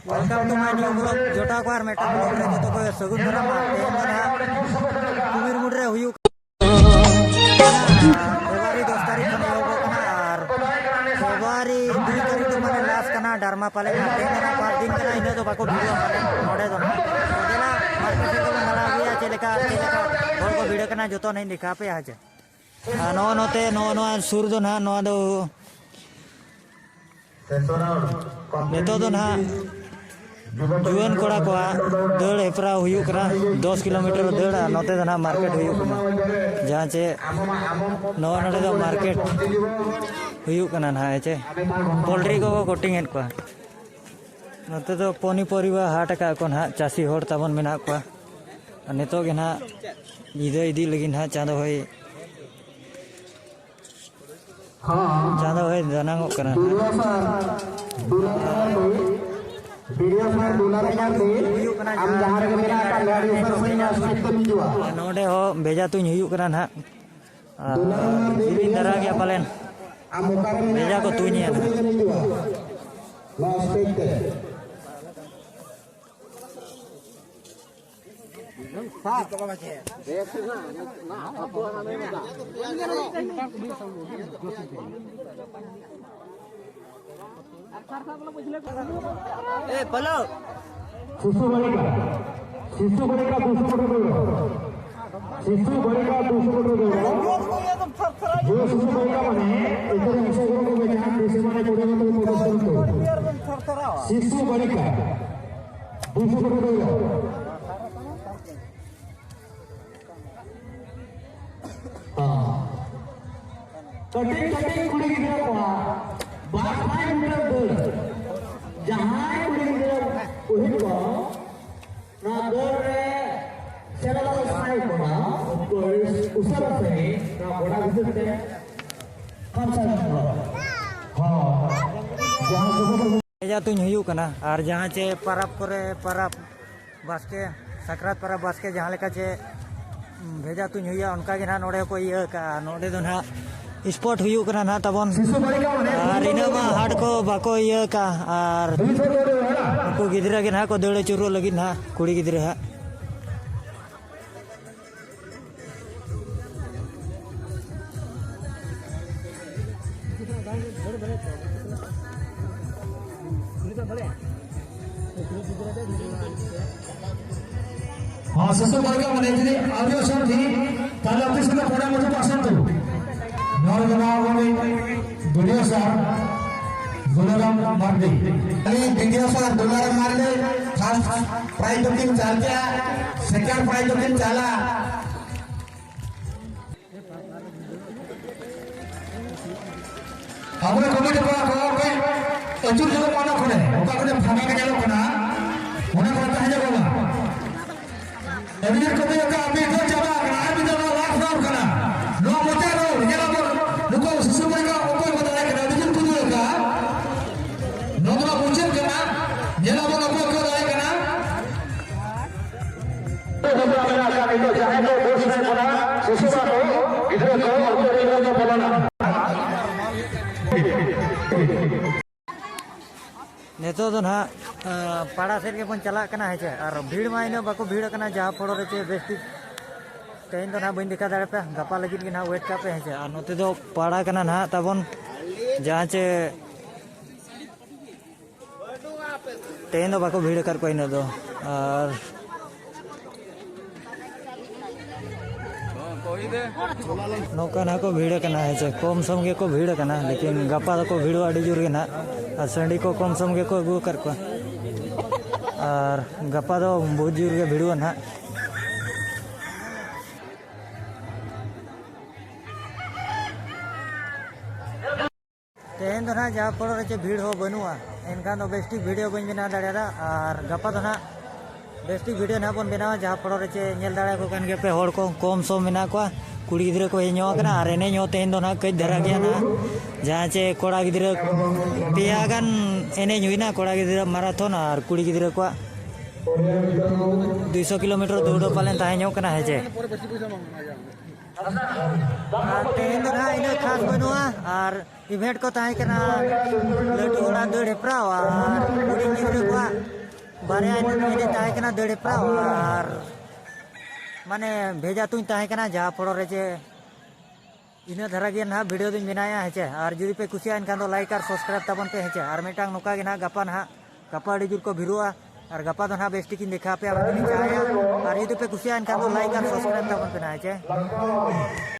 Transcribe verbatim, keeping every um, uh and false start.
Welcome to my new vlog. ᱡᱚᱴᱟᱣ ᱠᱚ ᱟᱨ ᱢᱤᱫᱴᱟᱝ vlog ᱨᱮ ᱡᱚᱛᱚ ᱠᱚ ᱥᱟᱹᱜᱩᱱ ᱫᱟᱨᱟᱢ᱾ ᱟᱨ ᱛᱮᱦᱮᱧ ᱫᱚ ᱱᱟᱦᱟᱜ ᱠᱩᱢᱤᱨ ᱢᱩᱰ ᱨᱮ ᱦᱩᱭᱩᱜ ᱠᱟᱱᱟ ᱯᱷᱮᱵᱽᱨᱩᱣᱟᱨᱤ ᱫᱚᱥ ᱛᱟᱹᱨᱤᱠᱷ ᱠᱷᱚᱱ ᱮᱦᱚᱵᱚᱜ ᱠᱟᱱᱟ᱾ ᱟᱨ ᱯᱷᱮᱵᱽᱨᱩᱣᱟᱨᱤ ᱫᱩᱭ ᱛᱟᱹᱨᱤᱠᱷ ᱫᱚ ᱢᱟᱱᱮ ᱞᱟᱥ ᱠᱟᱱᱟ ᱰᱟᱨᱢᱟ ᱯᱟᱞᱮ᱾ ᱟᱨ ᱛᱮᱦᱮᱧ ᱫᱚ ᱱᱟᱦᱟᱜ ᱯᱟᱸᱪ ᱫᱤᱱ ᱠᱟᱱᱟ, ᱤᱱᱟᱹᱜ ᱫᱚ ᱵᱟᱠᱚ ᱵᱷᱤᱲᱚᱜᱼᱟ ᱯᱟᱞᱮ ᱱᱚᱰᱮ ᱫᱚ ᱱᱟᱦᱟᱜ᱾ ᱛᱚ ᱫᱮᱞᱟ ᱢᱟᱨᱠᱮᱴ ᱥᱮᱫ ᱜᱮᱵᱚᱱ ᱫᱟᱬᱟ ᱟᱹᱜᱩᱭᱟ, ᱪᱮᱫ ᱞᱮᱠᱟ ᱪᱮᱫ ᱞᱮᱠᱟ ᱦᱚᱲ ᱠᱚ ᱵᱷᱤᱲ ᱟᱠᱟᱱᱟ, ᱡᱚᱛᱚ ᱱᱟᱦᱟᱜ ᱤᱧ ᱫᱮᱠᱷᱟᱣ ᱟᱯᱮᱭᱟ ᱦᱮᱸ ᱪᱮ᱾ ᱟᱨ ᱱᱚᱜᱼᱚ ᱱᱚᱛᱮ, ᱱᱚᱜᱼᱚ ᱱᱚᱣᱟ ᱥᱩᱨ ᱫᱚ ᱱᱟᱦᱟᱜ, ᱱᱚᱣᱟ ᱫᱚ ᱱᱤᱛᱚᱜ ᱫᱚ ᱱᱟᱦᱟᱜ ᱡᱩᱣᱟᱹᱱ ᱠᱚᱲᱟ ᱠᱚᱣᱟᱜ ᱫᱟᱹᱲ ᱦᱮᱯᱨᱟᱣ ᱦᱩᱭᱩᱜ ᱠᱟᱱᱟ, ᱫᱚᱥ ᱠᱤᱞᱳᱢᱤᱴᱟᱨ ᱫᱟᱹᱲ, ᱟᱨ ᱱᱚᱛᱮ ᱫᱚ ᱱᱟᱦᱟᱜ ᱢᱟᱨᱠᱮᱴ ᱦᱩᱭᱩᱜ ᱠᱟᱱᱟ, ᱡᱟᱦᱟᱸ ᱪᱮ ᱱᱚᱣᱟ ᱱᱚᱰᱮ ᱫᱚ ᱢᱟᱨᱠᱮᱴ ᱦᱩᱭᱩᱜ ᱠᱟᱱᱟ ᱱᱟᱦᱟᱜ, ᱦᱮᱸ ᱪᱮ᱾ ᱯᱳᱞᱴᱨᱤ ᱠᱚᱠᱚ ᱠᱳᱴᱤᱝ ᱮᱫ ᱠᱚᱣᱟ᱾ ᱱᱚᱛᱮ ᱫᱚ ᱯᱚᱱᱤ ᱯᱚᱨᱤᱵᱟ ᱦᱟᱴ ᱟᱠᱟᱫ ᱠᱚ ᱱᱟᱦᱟᱜ, ᱪᱟᱹᱥᱤ ᱦᱚᱲ ᱛᱟᱵᱚᱱ ᱢᱮᱱᱟᱜ ᱠᱚᱣᱟ᱾ ᱟᱨ ᱱᱤᱛᱚᱜ ᱜᱮ ᱱᱟᱦᱟᱜ ᱧᱤᱫᱟᱹ ᱤᱫᱤᱜ ᱞᱟᱹᱜᱤᱫ ᱱᱟᱦᱟᱜ ᱪᱟᱸᱫᱚ ᱦᱚᱭ, ᱦᱚᱸ᱾ ᱪᱟᱸᱫᱚ ᱦᱚᱭ ᱫᱟᱱᱟᱝᱚᱜ ᱠᱟᱱᱟ ᱱᱟᱦᱟᱜ᱾ ᱫᱩᱞᱟᱹᱲ ᱥᱟᱨ, ᱫᱩᱞᱟᱹᱲ ᱥᱟᱨ ᱫᱚ ᱵᱤᱰᱤᱭᱳ ᱥᱟᱨ ᱫᱩᱞᱟᱹᱲ ᱥᱟᱨ ᱫᱚ ᱦᱩᱭᱩᱜ ᱠᱟᱱᱟ ᱟᱢ ᱡᱟᱦᱟᱸ ᱨᱮᱜᱮ ᱢᱮᱱᱟᱜ ᱟᱠᱟᱫ ᱢᱮᱭᱟ, ᱟᱹᱰᱤ ᱩᱥᱟᱹᱨᱟ ᱥᱟᱺᱜᱤᱧ ᱱᱚᱣᱟ ᱥᱴᱮᱡ ᱛᱮᱢ ᱦᱤᱡᱩᱜᱼᱟ᱾ ᱱᱚᱰᱮ ᱦᱚᱸ ᱵᱷᱮᱡᱟ ᱛᱩᱧ ᱦᱩᱭᱩᱜ ᱠᱟᱱᱟ ᱱᱟᱦᱟᱜ᱾ ᱟᱨ ᱫᱩᱞᱟᱹᱲ ᱥᱟᱨ ᱫᱚ ᱡᱤᱞᱤᱧ ᱵᱤᱰᱤᱭᱳ ᱫᱷᱟᱨᱟ ᱥᱟᱨ ᱜᱮᱭᱟ ᱯᱟᱞᱮᱱ᱾ ᱟᱢ ᱚᱠᱟᱨᱮ ᱢᱮᱱᱟᱜ ᱵᱷᱮᱡᱟ ᱠᱚ ᱟᱠᱟᱫ ᱢᱮᱭᱟ, ᱛᱩᱧᱮᱭᱟ ᱟᱹᱰᱤ ᱱᱟᱦᱟᱜ᱾ ᱩᱥᱟᱹᱨᱟ ᱥᱟᱺᱜᱤᱧ ᱦᱤᱡᱩᱜᱼᱟ᱾ ᱱᱚᱣᱟ ᱥᱴᱮᱡ ᱛᱮ᱾ ᱮ, ᱯᱟᱞᱚ᱾ শিশু বালিকা, শিশু বালিকা দুশো মিটার দৌড়। শিশু বালিকা দুশো মিটার দৌড়। যে শিশু বালিকা মানে এদের অংশগ্রহণ করবে, যারা দেশে মানে পরিণত প্রদর্শন করবে। শিশু বালিকা দুশো মিটার দৌড়। ᱦᱚᱸ᱾ ᱠᱟᱹᱴᱤᱡ ᱠᱟᱹᱴᱤᱡ ᱠᱩᱲᱤ ᱜᱤᱫᱽᱨᱟᱹ ᱠᱚᱣᱟᱜ ᱵᱟᱨ ᱥᱟᱭ ᱢᱤᱴᱟᱨ ᱫᱟᱹᱲ᱾ ᱡᱟᱦᱟᱸᱭ ᱠᱩᱲᱤ ᱜᱤᱫᱽᱨᱟᱹ ᱩᱦᱤ ᱠᱚ ᱱᱚᱣᱟ ᱫᱟᱹᱲ ᱨᱮ ᱥᱮᱞᱮᱫᱚᱜ ᱥᱟᱱᱟᱭᱮᱫ ᱵᱚᱱᱟ, ᱩᱱᱠᱩ ᱩᱥᱟᱹᱨᱟ ᱥᱟᱺᱦᱤᱡ ᱱᱚᱣᱟ ᱜᱚᱰᱟ ᱵᱷᱤᱛᱤᱨ ᱛᱮ ᱠᱷᱟᱢᱥᱟ ᱧᱚᱜ ᱦᱚᱸ᱾ ᱡᱟᱦᱟᱸ ᱡᱩᱜᱩ ᱵᱷᱮᱡᱟ ᱛᱩᱧ ᱦᱩᱭᱩᱜ ᱠᱟᱱᱟ᱾ ᱟᱨ ᱡᱟᱦᱟᱸ ᱪᱮ ᱯᱟᱨᱟᱵᱽ ᱠᱚᱨᱮ, ᱯᱟᱨᱟᱵᱽ ᱵᱟᱥᱠᱮ, ᱥᱟᱠᱨᱟᱛ ᱯᱟᱨᱟᱵᱽ ᱵᱟᱥᱠᱮ ᱡᱟᱦᱟᱸ ᱞᱮᱠᱟ ᱪᱮ, ᱩᱸ, ᱵᱷᱮᱡᱟ ᱛᱩᱧ ᱦᱩᱭᱩᱜᱼᱟ, ᱚᱱᱠᱟ ᱜᱮ ᱱᱟᱦᱟᱜ ᱱᱚᱰᱮ ᱦᱚᱸᱠᱚ ᱤᱭᱟᱹ ᱟᱠᱟᱜᱼᱟ᱾ ᱱᱚᱰᱮ ᱫᱚ ᱱᱟᱦᱟᱜ ᱥᱯᱳᱨᱴ ᱦᱩᱭᱩᱜ ᱠᱟᱱᱟ ᱱᱟᱦᱟᱜ ᱛᱟᱵᱚᱱ᱾ ᱟᱨ ᱤᱱᱟᱹ ᱢᱟ ᱦᱟᱴ ᱠᱚ ᱵᱟᱠᱚ ᱤᱭᱟᱹ ᱠᱟᱜᱼᱟ᱾ ᱟᱨ ᱩᱱᱠᱩ ᱜᱤᱫᱽᱨᱟᱹ ᱜᱮ ᱱᱟᱦᱟᱜ ᱠᱚ ᱫᱟᱹᱲ ᱟᱹᱪᱩᱨᱚᱜ ᱞᱟᱹᱜᱤᱫ ᱱᱟᱦᱟᱜ, ᱠᱩᱲᱤ ᱜᱤᱫᱽᱨᱟᱹ ᱦᱟᱸᱜ᱾ ହଁ, ଶେଷ ବର୍ଗ, ମାନେ, ଯଦି ଆହୁରି ଅଛନ୍ତି, ତାହେଲେ ଅତି ଶୀଘ୍ର ପଡ଼ିଆ ମଧ୍ୟକୁ ଆସନ୍ତୁ। ମୋର ଜଣେ ଆଗାମୀ ବିଡ଼ିଓ ସାର୍ ଦୁଲାରାମ ମାର୍ଡି। ଏଇ BDO sir Dularam Mardi first prize booking ଚାଲିଥିଲା, ସେକେଣ୍ଡ ପ୍ରାଇଜ୍ ବୁକିଂ ଚାଲା। ᱟᱵᱚ ᱠᱚᱢᱤᱴᱤ ᱠᱚᱲᱟ ᱠᱚ ᱯᱮ ᱟᱹᱪᱩᱨ ᱧᱚᱜᱚᱜ ᱢᱟ ᱚᱱᱟ ᱠᱚᱨᱮ, ᱚᱠᱟ ᱠᱚᱨᱮ ᱯᱷᱟᱸᱠᱟ ᱜᱮ ᱧᱮᱞᱚᱜ ᱠᱟᱱᱟ, ᱚᱱᱟ ᱠᱚᱨᱮ ᱛᱟᱦᱮᱸ ᱧᱚᱜᱚᱜ ᱢᱟ᱾ ᱟᱹᱰᱤ ᱡᱳᱨ ᱠᱚ ᱫᱟᱹᱲ ᱠᱟᱜᱼᱟ, ᱢᱤᱫ ᱫᱚ ᱪᱟᱵᱟ ᱟᱠᱟᱱᱟ, ᱟᱨ ᱢᱤᱫ ᱫᱚ ᱱᱚᱣᱟ ᱞᱟᱥᱴ ᱨᱟᱣᱩᱱᱰ ᱠᱟᱱᱟ᱾ ᱱᱚᱣᱟ ᱢᱩᱪᱟᱹᱫ ᱨᱟᱣᱩᱱᱰ ᱧᱮᱞ ᱟᱵᱚᱱ, ᱱᱩᱠᱩ ᱥᱩᱥᱩ ᱵᱚᱭ ᱠᱚ ᱚᱠᱚᱭ ᱠᱚ ᱫᱟᱲᱮ ᱠᱟᱱᱟ, ᱟᱹᱰᱤ ᱡᱳᱨ ᱠᱚ ᱫᱟᱹᱲ ᱠᱟᱜᱼᱟ᱾ ᱱᱚᱣᱟ ᱫᱚ ᱱᱟᱜ ᱢᱩᱪᱟᱹᱫ ᱠᱟᱱᱟ, ᱧᱮᱞ ᱟᱵᱚᱱ ᱚᱠᱚᱭ ᱠᱚ ᱫᱟᱲᱮ ᱠᱟᱱᱟ᱾ ᱡᱟᱦᱟᱸᱭ ᱠᱚ ᱵᱚᱥ ᱨᱮ ᱠᱟᱱᱟ, ᱥᱩᱥᱩ ᱵᱟᱠᱚ, ᱜᱤᱫᱽᱨᱟᱹ ᱠᱚ, ᱚᱠᱚᱭ ᱜᱤᱫᱽᱨᱟᱹ ᱠᱚ ᱵᱚᱞᱚᱱᱟ᱾ ᱱᱤᱛᱚᱜ ᱫᱚ ᱱᱟᱦᱟᱜ, ᱟᱸ, ᱯᱟᱲᱟ ᱥᱮᱫ ᱜᱮᱵᱚᱱ ᱪᱟᱞᱟᱜ ᱠᱟᱱᱟ, ᱦᱮᱸ ᱪᱮ? ᱟᱨ ᱵᱷᱤᱲ ᱢᱟ ᱤᱱᱟᱹᱜ ᱵᱟᱠᱚ ᱵᱷᱤᱲ ᱟᱠᱟᱱᱟ, ᱡᱟᱦᱟᱸ ᱯᱷᱚᱲᱚ ᱨᱮ ᱪᱮ ᱵᱮᱥ ᱴᱷᱤᱠ ᱛᱮᱦᱮᱧ ᱫᱚ ᱱᱟᱦᱟᱜ ᱵᱟᱹᱧ ᱫᱮᱠᱷᱟᱣ ᱫᱟᱲᱮ ᱯᱮᱭᱟ, ᱜᱟᱯᱟ ᱞᱟᱹᱜᱤᱫ ᱜᱮ ᱱᱟᱦᱟᱜ ᱣᱮᱴ ᱠᱟᱜ ᱯᱮ, ᱦᱮᱸ ᱪᱮ? ᱟᱨ ᱱᱚᱛᱮ ᱫᱚ ᱯᱟᱲᱟ ᱠᱟᱱᱟ ᱱᱟᱦᱟᱜ ᱛᱟᱵᱚᱱ, ᱡᱟᱦᱟᱸ ᱪᱮ ᱛᱮᱦᱮᱧ ᱫᱚ ᱵᱟᱠᱚ ᱵᱷᱤᱲ ᱟᱠᱟᱫ ᱠᱚᱣᱟ ᱤᱱᱟᱹᱜ ᱫᱚ᱾ ᱟᱨ ᱱᱚᱝᱠᱟ ᱱᱟᱦᱟᱜ ᱠᱚ ᱵᱷᱤᱲ ᱟᱠᱟᱱᱟ, ᱦᱮᱸ ᱪᱮ? ᱠᱚᱢ ᱥᱚᱢ ᱜᱮᱠᱚ ᱵᱷᱤᱲ ᱟᱠᱟᱱᱟ, ᱞᱮᱠᱤᱱ ᱜᱟᱯᱟ ᱫᱚᱠᱚ ᱵᱷᱤᱲᱚᱜᱼᱟ ᱟᱹᱰᱤ ᱡᱳᱨ ᱜᱮ ᱱᱟᱦᱟᱜ᱾ ᱟᱨ ᱥᱟᱺᱰᱤ ᱠᱚ ᱠᱚᱢ ᱥᱚᱢ ᱜᱮᱠᱚ ᱟᱹᱜᱩ ᱟᱠᱟᱫ ᱠᱚᱣᱟ᱾ ᱟᱨ ᱜᱟᱯᱟ ᱫᱚ ᱵᱚᱦᱩᱛ ᱡᱳᱨ ᱜᱮ ᱵᱷᱤᱲᱚᱜᱼᱟ ᱱᱟᱦᱟᱜ᱾ ᱛᱮᱦᱮᱧ ᱫᱚ ᱱᱟᱦᱟᱜ ᱡᱟᱦᱟᱸ ᱯᱚᱲᱚ ᱨᱮ ᱪᱮ ᱵᱷᱤᱲ ᱦᱚᱸ ᱵᱟᱹᱱᱩᱜᱼᱟ, ᱮᱱᱠᱷᱟᱱ ᱫᱚ ᱵᱮᱥ ᱴᱷᱤᱠ ᱵᱷᱤᱰᱤᱭᱳ ᱵᱟᱹᱧ ᱵᱮᱱᱟᱣ ᱫᱟᱲᱮᱭᱟᱫᱟ᱾ ᱟᱨ ᱜᱟᱯᱟ ᱫᱚ ᱱᱟᱦᱟᱜ ᱵᱮᱥ ᱴᱷᱤᱠ ᱵᱷᱤᱰᱤᱭᱳ ᱱᱟᱦᱟᱜ ᱵᱚᱱ ᱵᱮᱱᱟᱣᱟ, ᱡᱟᱦᱟᱸ ᱯᱚᱲᱚ ᱨᱮ ᱪᱮ ᱧᱮᱞ ᱫᱟᱲᱮᱭᱟᱠᱚ ᱠᱟᱱ ᱜᱮᱭᱟ ᱯᱮ, ᱦᱚᱲ ᱠᱚ ᱠᱚᱢ ᱥᱚᱢ ᱢᱮᱱᱟᱜ ᱠᱚᱣᱟ, ᱠᱩᱲᱤ ᱜᱤᱫᱽᱨᱟᱹ ᱠᱚ ᱦᱮᱡ ᱧᱚᱜ ᱟᱠᱟᱱᱟ᱾ ᱟᱨ ᱮᱱᱮᱡ ᱦᱚᱸ ᱛᱮᱦᱮᱧ ᱫᱚ ᱱᱟᱦᱟᱜ ᱠᱟᱹᱡ ᱫᱷᱟᱨᱟ ᱜᱮᱭᱟ ᱱᱟᱦᱟᱜ, ᱡᱟᱦᱟᱸ ᱪᱮ ᱠᱚᱲᱟ ᱜᱤᱫᱽᱨᱟᱹ ᱯᱮᱭᱟ ᱜᱟᱱ ᱮᱱᱮᱡ ᱦᱩᱭᱱᱟ, ᱠᱚᱲᱟ ᱜᱤᱫᱽᱨᱟᱹ ᱢᱟᱨᱟᱛᱷᱚᱱ ᱟᱨ ᱠᱩᱲᱤ ᱜᱤᱫᱽᱨᱟᱹ ᱠᱚᱣᱟᱜ ᱫᱩᱭᱥᱚ ᱠᱤᱞᱳᱢᱤᱴᱟᱨ ᱫᱟᱹᱲ ᱯᱟᱞᱮᱱ ᱛᱟᱦᱮᱸ ᱧᱚᱜ ᱠᱟᱱᱟ, ᱦᱮᱸ ᱪᱮ? ᱟᱨ ᱛᱮᱦᱮᱧ ᱫᱚ ᱱᱟᱦᱟᱜ ᱤᱱᱟᱹᱜ ᱠᱷᱟᱥ ᱵᱟᱹᱱᱩᱜᱼᱟ᱾ ᱟᱨ ᱤᱵᱷᱮᱱᱴ ᱠᱚ ᱛᱟᱦᱮᱸ ᱠᱟᱱᱟ ᱞᱟᱹᱴᱩ ᱦᱚᱲᱟᱜ ᱫᱟᱹᱲ ᱦᱮᱯᱨᱟᱣ ᱟᱨ ᱦᱩᱰᱤᱧ ᱜᱤᱫᱽᱨᱟᱹ ᱠᱚᱣᱟᱜ ᱵᱟᱨᱭᱟ ᱮᱱᱮᱡ ᱛᱟᱦᱮᱸ ᱠᱟᱱᱟ ᱫᱟᱹᱲ ᱦᱮᱯᱨᱟᱣ ᱟᱨ ᱢᱟᱱᱮ ᱵᱷᱮᱡᱟ ᱛᱩᱧ ᱛᱟᱦᱮᱸ ᱠᱟᱱᱟ, ᱡᱟᱦᱟᱸ ᱯᱚᱲᱚ ᱨᱮ ᱡᱮ ᱤᱱᱟᱹ ᱫᱷᱟᱨᱟ ᱜᱮ ᱱᱟᱦᱟᱜ ᱵᱷᱤᱰᱤᱭᱳ ᱫᱚᱧ ᱵᱮᱱᱟᱣᱮᱫᱼᱟ, ᱦᱮᱸ ᱪᱮ? ᱟᱨ ᱡᱩᱫᱤ ᱯᱮ ᱠᱩᱥᱤᱭᱟᱜᱼᱟ ᱮᱱᱠᱷᱟᱱ ᱫᱚ ᱞᱟᱭᱤᱠ ᱟᱨ ᱥᱟᱵᱥᱠᱨᱟᱭᱤᱵ ᱛᱟᱵᱚᱱ ᱯᱮ, ᱦᱮᱸ ᱪᱮ? ᱟᱨ ᱢᱤᱫᱴᱟᱝ ᱱᱚᱝᱠᱟ ᱜᱮ ᱱᱟᱦᱟᱜ ᱜᱟᱯᱟ ᱱᱟᱦᱟᱜ ᱜᱟᱯᱟ ᱟᱹᱰᱤ ᱡᱳᱨ ᱠᱚ ᱵᱷᱤᱲᱚᱜᱼᱟ᱾ ᱟᱨ ᱜᱟᱯᱟ ᱫᱚ ᱱᱟᱦᱟᱜ ᱵᱮᱥ ᱴᱷᱤᱠ ᱤᱧ ᱫᱮᱠᱷᱟᱣ ᱟᱯᱮᱭᱟ, ᱟᱵᱚ ᱫᱚᱞᱤᱧ ᱪᱟᱞᱟᱜᱼᱟ᱾ ᱟᱨ ᱡᱩᱫᱤ ᱯᱮ ᱠᱩᱥᱤᱭᱟᱜᱼᱟ ᱮᱱᱠᱷᱟᱱ ᱫᱚ ᱞᱟᱭᱤᱠ ᱟᱨ ᱥᱟᱵᱥᱠᱨᱟᱭᱤᱵ ᱛᱟᱵᱚᱱ ᱯᱮ ᱱᱟᱦᱟᱜ, ᱦᱮᱸ ᱪᱮ?